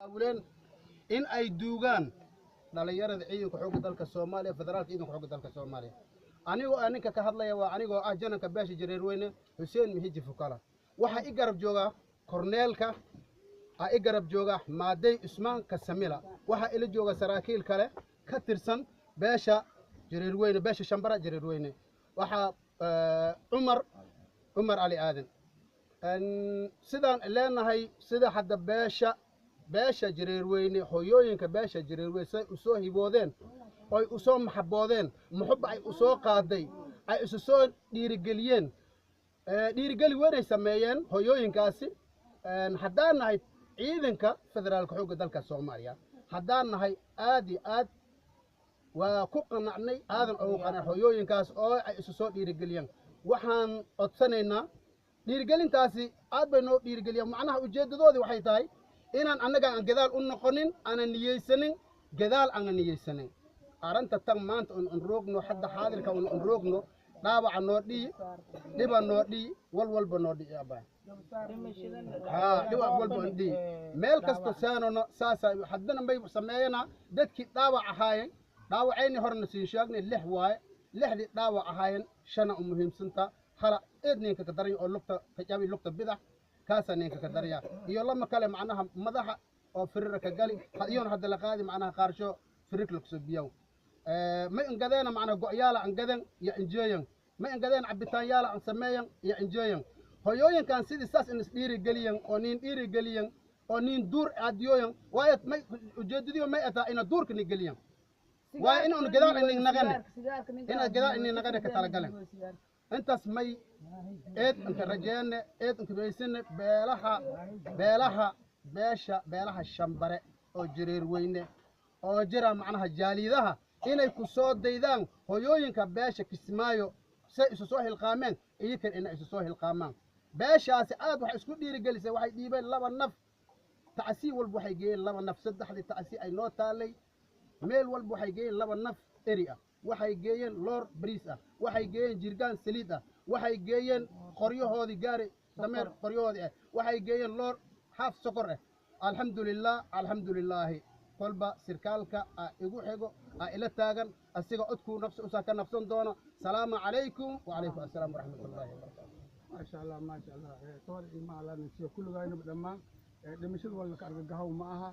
Awleen in ay duugaan dhalinyarada ciidanka xoogga dalka Soomaaliya, federaalka ciidanka xoogga dalka Soomaaliya. Anigoo ah ninka ka hadlaya waa anigoo ah jananka beesha Jareerweyne Xuseen Mihiji Fukala. Waxaa i garab jooga korneelka, aa i garab jooga Maadey Cusmaan Kasamila. Waxaa ila jooga saraakiil kale ka tirsan beesha Jareerweyne, beesha Shambara Jareerweyne. Waxaa Cumar Cali Aadan. Sidaan leenahay, sida hadda beesha Jareerweyne, hooyooyinka beesha Jareerweyne say u soo hiboodeen oy u soo maxaboodeen, muxubba ay u soo qaaday, ay isu soo dhiirigeliyeen, dhiirigeli weynay sameeyeen hooyooyinkaasi. Haddaan nahay ciidanka federaalka xoogga dalka Soomaaliya, haddaan nahay, aad iyo aad waa ku qanacnay, aadan ugu qanac hooyooyinkaas oo ay isu soo dhiirigeliyeen. Waxaan codsanaynaa dhiirigelintaasi aad bay noo dhiirigeliyeen. Macnaha ujeeddadoodii waxay tahay inaan annaga aan gadaal u noqonin, aanan niyeysanin gadaal, aanan niyeysanin arrinta tan maanta un roogno, hadda xaadirka un roogno. Dhaawaca noo dhiyi, dhiba noo dhiyi, wal walba noo dhiyi, abaa haa, dhiba walba un dhiyi meel kasta saanona saasa. Haddana may sameeyana dadkii dhaawac ahaayeen, dhaawacayni horena siin sheegnay lix waaye. Lixdii dhaawac ahaayeen shana u muhiimsanta, hala eed ninka ka daraya oo lugta ka jabi, lugta bidax kaasaa ninka ka daraya, iyo lama kale macnaha madaxa oo firira ka gali, iyona hadda la qaadi, macnaha qaarsho firirka lakusoo biyaw. May ingadeena macnaha go'yaala angaden iyo injeeyan, may ingadeen cabitaanyaala an sameeyan iyo injeeyan. Hoyooyinkan sidii saas in isdhiirigeliyan oo niin dhiirigeliyan oo niin duur aadiyooyan waayo may ujeedadiyo may ataa ina duurka ni geliyan, waa in un gadaal inin naqane, ina gadaal inin naqane ka talagalen. Intaas may eed inka rajeene, eed inka baysane beelaha beesha beelaha Shambare oo Jareerweyne oo jira, macnaha jaaliidaha, inay ku soo daydaan hoyooyinka beesha Kismaayo say isu soo hilqaameen, iyakan inay isu soo hilqaamaan. Beeshaasi aad waxay isku dhiirigelisay, waxay dhiibeen laba naf tacsi walba, waxay geeyeen laba naf. Saddexdii tacsi ay noo taallay meel walba waxay geeyeen laba naf eri ah, waxay geeyeen loor bariis ah, waxay geeyeen jirgaan saliid ah, waxay geeyeen qoryahoodii, gaari dameer qoryahoodii ah, waxay geeyeen loor haaf sokor ah. Alxamdulilah, alxamdulilaahi. Kolba sirkaalka aa igu xigo aa ila taagan, asiga codkuu nafsi usaa ka nafsan doono. Salaamu calaykum wacalaykum assalaam waraxmat ullaahi wabarakaatu. Maasha Allah, maasha Allah. Toor iyo ma Allah nasiyo kulligaynaba dhammaan. Dhimashada waa laka argagahow ma aha.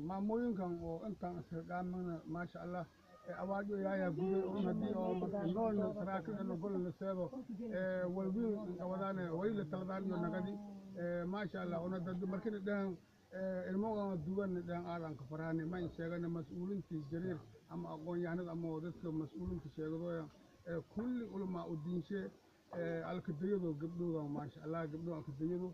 Maamooyinkan oo intaan isxilqaamana, maasha Allah, awaajo Ilaahay guday urun haddii oo marka noolna saraakiil ino golna seedo walwiin qawadaane wali la taladaan iyo nagadi. Maasha Allah, una dad markina dhahan ilmogan duwan dhahan aadan ka farahane. Ma in sheegana mas-uulintii Jariir ama aqoon-yahanada ama dadka mas-uulinta sheegadooya kulli ulamaa u diinshe alkadayado gabdhoogan, maasha Allah, gabdho alkadayado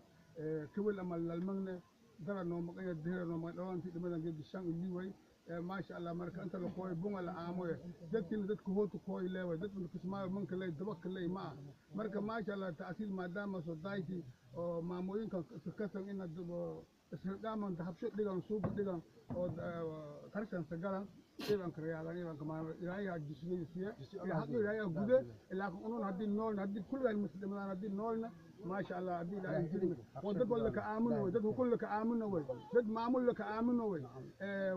kawel ama lalmagne dara noo maqanya, dihira noo maqan dhawaantii dhimadan geedi shan iliway, maasha Allah. Marka inta la kooy bunga la aamoye dadkina dadka hootu kooy leeway, dad Kismaayo manka ley dabaka ley ma ah. Marka maasha Allah, tacsiil maadaama society oo maamooyinkan kasan ina isxilqaaman, dahabsho dhigan, suuga dhigan oo karshan sagalan ibanka rayaadan ibanka maamo Ilaahay ha jisiyeysiye, haduu Ilaahay ha gude. Laakiin unun haddii noolna, haddii kulligaan muslimadaan haddii noolna, maasha Allah, haddii Ilaahay jirin oo dad walla ka aamino way, dad hukulla ka aamino way, dad maamulla ka aamino way,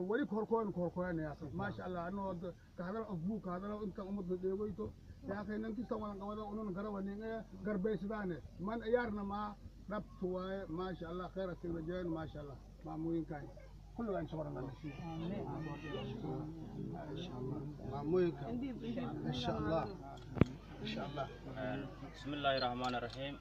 weli korkoon korkoonaya, maasha Allah. Anoo ka hadal afbuu ka hadalo inta ummadda dheegoyto yaakay nankista walan qabada unun garawanin garbaysadaane man ciyaarna maa dhabtu waaye. Maasha Allah, khayr asin rajeen, maasha Allah, maamooyinkan kulligaan sabarana nasiib. Maamooyinka, insha Allah, insha Allah. Bismi illaahi raxmaani raxiim.